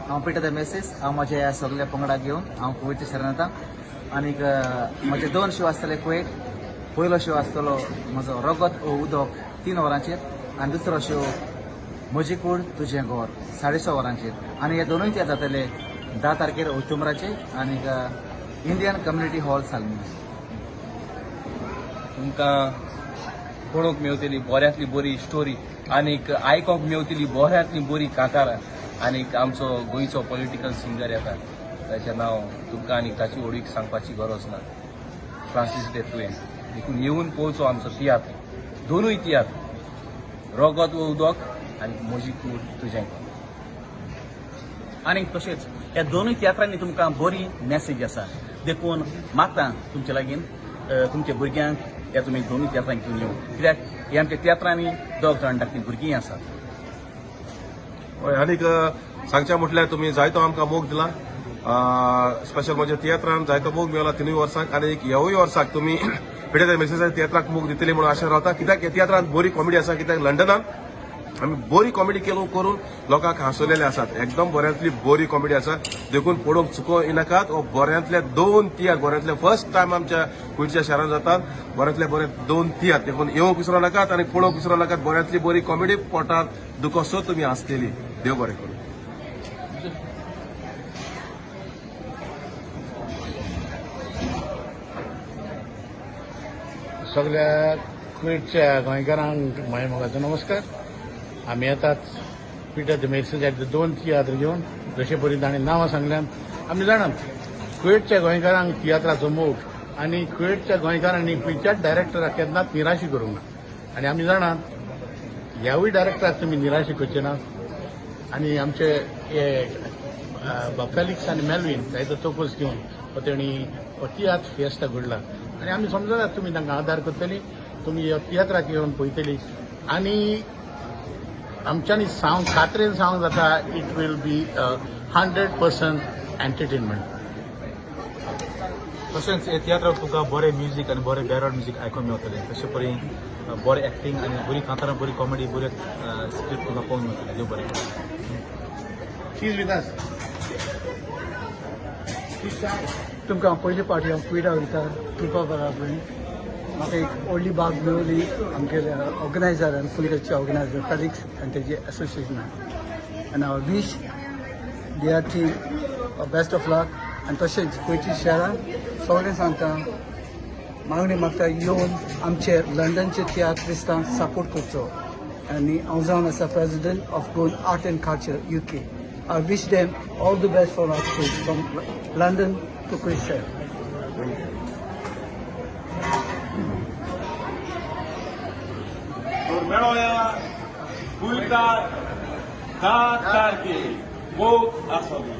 हांव Peter the Menezes. हांव म्हज्या ह्या सगल्या पंगडाक घेवन हांव कुवेटच्या शहरान येता आनीक म्हजे दोन शो आसतले कुवेट. पयलो शो आसतलो म्हजो रगत ओ उदक 3 वरांचेर आनी दुसरो शो म्हजी कूड तुजें घर 6:30 वरांचेर. आनी हे दोनूय ते जातले 10 तारखेर ऑक्टोबराचे आनीक इंडियन कम्युनिटी हॉल सालमी. तुमकां पळोवंक मेवतली बऱ्यांतली बरी स्टोरी आनीक आयकोंक मेवतली बऱ्यांतली बरी कांतारां. आनीक आमचो गोंयचो पॉलिटिकल सिंगर येता, ताचें नांव तुमकां आनीक ताची ओळख सांगपाची गरज ना, फ्रांसीस दे तुवें. देखून येवन पळोवचो आमचो तियात्र, दोनूय तियात्र, रगत वो उदक आनी म्हजी कूड तुजें घर. आनीक तशेंच ह्या दोनूय तियात्रांनी तुमकां बरी मॅसेज आसा, देखून मागता तुमचे लागीं तुमच्या भुरग्यांक ह्या तुमी दोनूय तियात्रांक घेवन येवं, कित्याक हे आमच्या तियात्रांनी दोग जाण धाकटीं भुरगीं आसात. हय, आनीक सांगचें म्हटल्यार तुमी जायतो आमकां मोग दिला, स्पेशल म्हज्या तियात्रान जायतो मोग मेळला 3 वर्सांक. आनी ह्यावूय वर्साक तुमी पिटर the मेनेझीसाच्या तियात्राक मोग दितली म्हणून आशा रावता, कित्याक ह्या तियात्रान बरी कॉमेडी आसा. कित्याक लंडनान आमी बरी कॉमेडी केलो करून लोकांक हांसयलेले आसात, एकदम बऱ्यांतली बरी कॉमेडी आसा. देखून पळोवंक चुको येनाकात. हो बऱ्यांतले 2 तियात्र, बऱ्यांतले फर्स्ट टायम आमच्या कुवेटच्या शारांत जातात, बऱ्यांतले बरे 2 तियात्र. देखून येवंक विसरो नाकात आनी पळोवंक विसरो नाकात. बऱ्यांतली बरी कॉमेडी, पोटार दुखोसो तुमी हांसतली. देव बरें करूं. सगळ्या कुवेटच्या गोंयकारांक म्हज्या मोगाचो नमस्कार. आमी येतात पिटर the मेनेझीसाचे 2 तियात्र घेवन, जशे परी ताणें नांवां सांगल्यान आमी जाणात कुवेटच्या गोंयकारांक तियात्राचो मोग आनी कुवेटच्या गोंयकारांनी खंयच्याच डायरेक्टराक केन्नाच निराशी करूंक ना. आनी आमी जाणात ह्यावूय डायरेक्टराक तुमी निराशी करचे ना. आनी आमचे हे फेलिक्स आनी मेलवीन ताचो तोकोस घेवन हो तेणी हो तियात्र फिएस्ता घडला आनी आमी समजतात तुमी तांकां आदार करतली, तुमी ह्या तियात्राक येवन पळयतली आनी आमच्यांनी सांग खात्रेन सांगूंक जाता it will be 100% entertainment. तशेंच हे तियात्राक तुका बरें म्युजीक आनी बरें बॅकग्रावंड म्युजीक आयकूंक मेवतलें, तशें परी बरें एक्टींग आनी बरी कांतारां, बरी कॉमेडी, बरी स्क्रिप्ट तुका पळोवंक मेवतली. देव बरें करूं. She's with us. तुमकां पयले फावटी हांव कुवेटा वयता कृपा बराबर म्हाका एक व्हडली बाग मेवली आमगेल्या ऑर्गनायजरान, कुवेटाचे ऑर्गनायजर फेलिक्स आनी तेजे एसोसिएशनान. आनी हांव wish their team best of luck. आनी तशेंच कुवेटी शहरान सगळें सांगता, मागणी मागता येवन आमचे लंडनचे तियात्रिस्तांक सपोर्ट करचो. आनी हांव जावन आसा president of Goan art and culture UK. I wish them all the best for our stage from London to Kuwait. मेळोया कुवेटाक 10 तारखेर मोग आसतली.